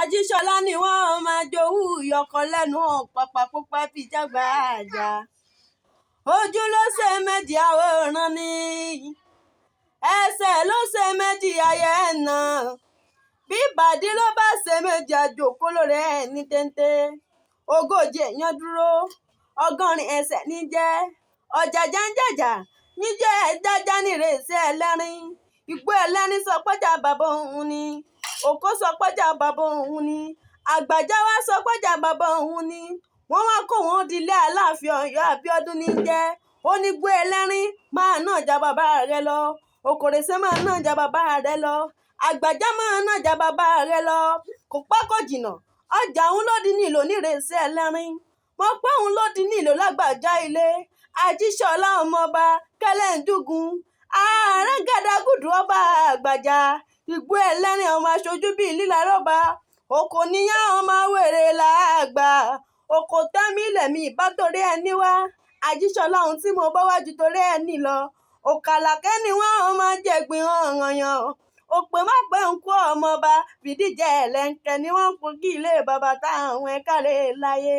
Ajíṣọlá ni wọ́n máa jowú ìyọkọ lẹ́nu pàpà pupa bíi jágbá àjà. Ojú ló ṣe méjì àwòrán ni, ẹsẹ̀ ló ṣe méjì ayé ẹ̀ nà, bí bàdí ló bá ṣe méjì àjòkó lórí ẹ̀ ní téńté. 40 èèyàn dúró, 80 ẹsẹ̀ ní jẹ́, ọ̀jàjà ń jàjà níjẹ́ ẹ̀jájá nírèsí ẹlẹ́rìn. Igbó ẹlẹ́rìn sọ pọ́jà bàbá òun ni, òkó sọ pọ́jà bàbá òun ni, àgbàjá wá sọ pọ́jà bàbá òun ni. Wọ́n wá kó wọn dilé Aláàfin Ọ̀yọ́ Abíọ́dún ní jẹ́. Ó ní gbó ẹlẹ́rìn máa náà já bàbá rẹ lọ, òkòrèsé máa náà já bàbá rẹ lọ, àgbàjá máa náà já bàbá rẹ lọ. Kò pẹ́ kò jìnnà, ọjà òun ló di nílò nírèsí ẹlẹ́rìn. Mo pé òun ló di nílò lágbàjá ilé. Ajíṣọlá ọmọọba Kẹlẹ́ńdúgùn, ààrẹ gàdàgùdù ọba àgbàjá, igbó ẹlẹ́rìn ọmọ aṣojú bíi lílà rọ́bà, òkò níyàn ọmọ wèrè làgbà, òkò tẹ́mi lẹ̀mí ìbá torí ẹni wá. Ajíṣọlá ohun tí mo bá wá ju torí ẹni lọ. Òkàlàkẹ́ ni wọ́n máa jẹ̀gbin ọ̀rànyàn. Òpè má pé ń kú ọmọọba, fìdíjẹ ẹlẹ́ńkẹ́ ni wọ́n ń pò kí ilé bàbá táwọn ẹ̀ka rẹ̀ láyé.